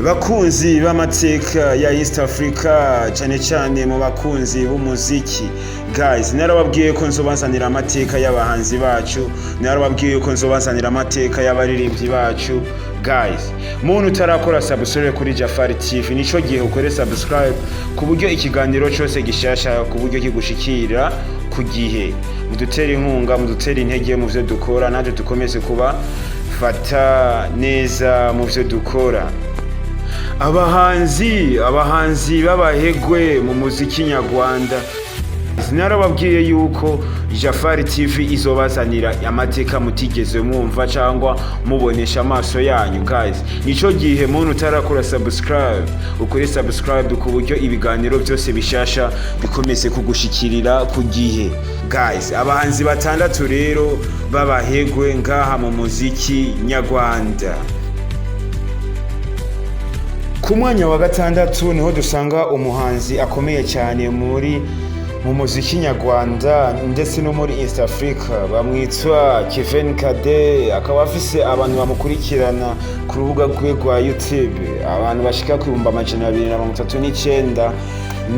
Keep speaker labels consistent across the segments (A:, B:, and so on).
A: Bakunzi b'amateka ya East Africa, cyane cyane mu bakunzi b'umuziki, guys, narababwiye ko nzobazanira amateka y'abahanzi bacu, narababwiye ko nzobazanira amateka y'abaririmbyi bacu. Guys, muntu utarakora subscribe kuri Jafari TV, nico gihe ukore subscribe ku buryo ikiganiro cyose gishasha ku buryo kigushikira ku gihe. Mudutere inkunga, mudutere intege mu byo dukora, natwe dukomeze kuba fata neza mu byo dukora. Abahanzi b'abahegwe mu muziki nyarwanda, narababwiye yuko Jafari TV izobazanira amateka mutigeze mwumva cyangwa mubonesha amaso yanyu. Guys, nico gihe, muntu utarakora subscribe, ukore subscribe ku buryo ibiganiro byose bishasha bikomeze kugushikirira ku gihe. Guys, abahanzi batandatu rero b'abahegwe ngaha mu muziki nyarwanda. Ku mwanya wa gatandatu niho dusanga umuhanzi akomeye cyane mu muziki nyarwanda ndetse no muri East Africa, bamwitwa Kevin Kade. Akaba afise abantu bamukurikirana ku rubuga rwe rwa YouTube, abantu bashika ku 239,000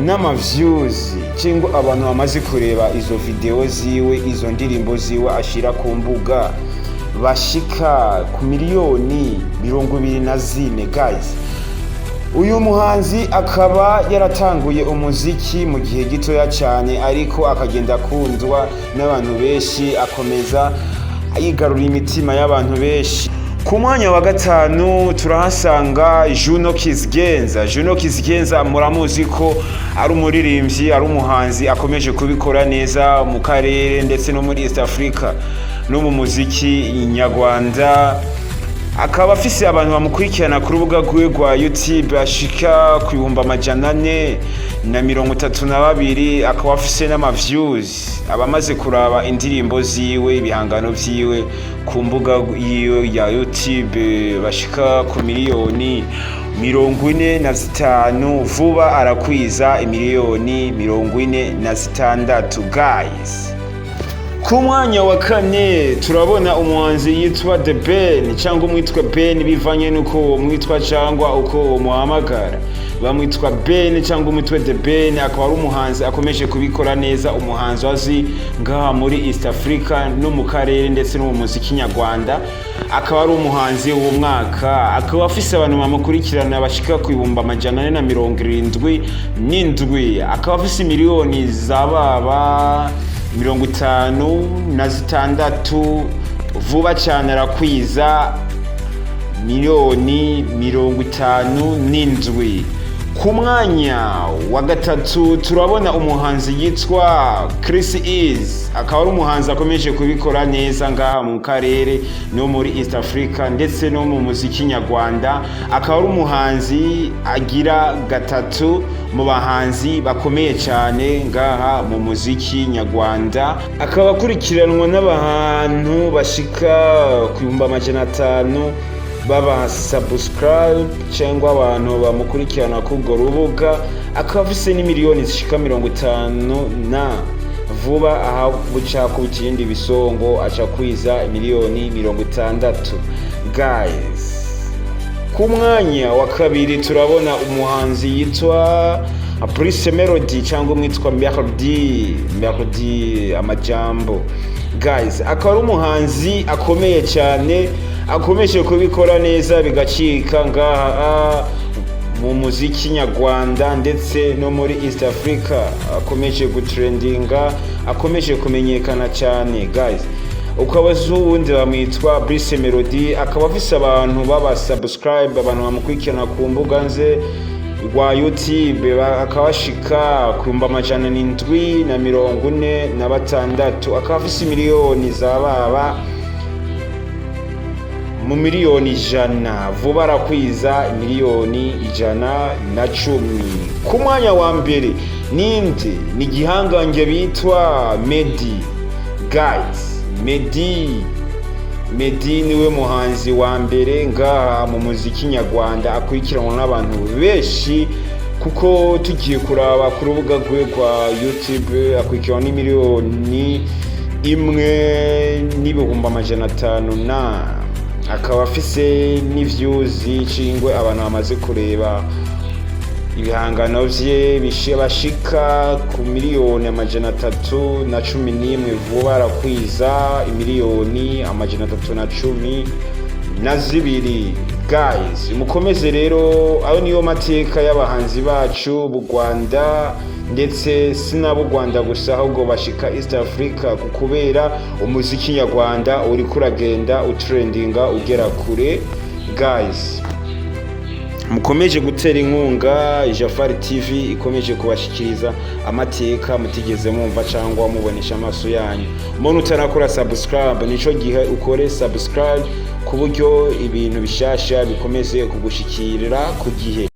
A: n'ama views, cyangwa abantu bamaze kureba izo video ziwe, izo ndirimbo ziwe ashira ku mbuga, bashika ku miliyoni 24. Guys, uyu muhanzi akaba yaratanguye umuziki mu gihe gitoya cyane, ariko akagenda akundwa n'abantu benshi, akomeza yigarurira imitima y'abantu benshi. Ku mwanya wa gatanu turahasanga Juno Kizigenza. Juno Kizigenza muramuzi ko ari umuririmbyi, ari umuhanzi akomeje kubikora neza mu karere ndetse no muri East Africa no mu muziki nyarwanda. Akaba afise abantu bamukurikirana ku rubuga rwiwe rwa YouTube ashika ku 432,000. Akaba afise n'ama views, abamaze kuraba indirimbo ziwe, ibihangano vyiwe ku mbuga yiwe ya YouTube, bashika ku miliyoni 45. Vuba arakwiza imiliyoni 46. Guys, ku mwanya wa kane turabona umuhanzi yitwa The Ben, cyangwa umwitwa Ben, bivanye n'uko uwo mwitwa cyangwa uko uwo muhamagara. Bamwitwa Ben cyangwa umwitwa The Ben, akaba ari umuhanzi akomeje kubikora neza, umuhanzi azi ngaha muri East Africa no mu karere ndetse no mu muziki nyarwanda. Akaba ari umuhanzi w'umwaka, akaba afise abantu bamukurikirana bashika ku 477,000, akaba afise miliyoni zababa 56. Vuba cyane arakwiza miliyoni 57. Ku mwanya wa gatatu turabona umuhanzi yitwa Chris Eazy, akaba ari umuhanzi akomeje kubikora neza ngaha mu karere no muri East Africa ndetse no mu muziki nyarwanda. Akaba ari umuhanzi agira gatatu mu bahanzi bakomeye cyane ngaha mu muziki nyarwanda, akaba akurikiranwa n'abantu bashika ku 500,000 baba subscribe cyangwa abantu bamukurikirana kuri urwo rubuga. Akaba afise n'imiliyoni zishika 50, na vuba aha buca ku kindi bisongo aca kwiza miliyoni 60. Guys, ku mwanya wa kabiri turabona umuhanzi yitwa Bruce Melody cyangwa umwitwa Melody, Melody amajambo. Guys, akaba ari umuhanzi akomeye cyane, akomeje kubikora neza bigacika ngaha mu muziki nyarwanda ndetse no muri East Africa. Akomeje gutrendinga, akomeje kumenyekana cyane. Guys, ukaba uwundi bamwitwa Bruce Melody, akaba afise abantu baba subscribe, abantu bamukurikirana ku mbuga nze rwa YouTube, akaba ashika ku 746,000, akaba afise miliyoni za baba mu miliyoni 100. Vuba arakwiza miliyoni 110. Ku mwanya wa mbere ninde? Ni igihangange bitwa Meddy. Guys, Meddy niwe muhanzi wa mbere ngaha mu muziki nyarwanda akurikiranwa n'abantu benshi, kuko tugiye kuraba ku rubuga rwe rwa YouTube akurikiranwa n'imiliyoni 1,500,000 na Akaba afise n'iviews cingwe, abantu bamaze kureba ibihangano vye bashika ku 311,000,000. Vuba arakwiza 312,000,000. Guys, mukomeze rero. Ayo niyo mateka y'abahanzi bacu b'u Rwanda, ndetse sinabo u Rwanda gusa, ahubwo bashika East Africa, ku kubera umuziki nyarwanda uriko uragenda utrendinga ugera kure. Guys, mukomeje gutera inkunga Jafari TV, ikomeje kubashikiriza amateka mutigeze mwumva cyangwa mubonesha amaso yanyu. Umuntu utarakora subscribe, nico gihe ukore subscribe ku buryo ibintu bishasha bikomeze kugushikirira ku gihe.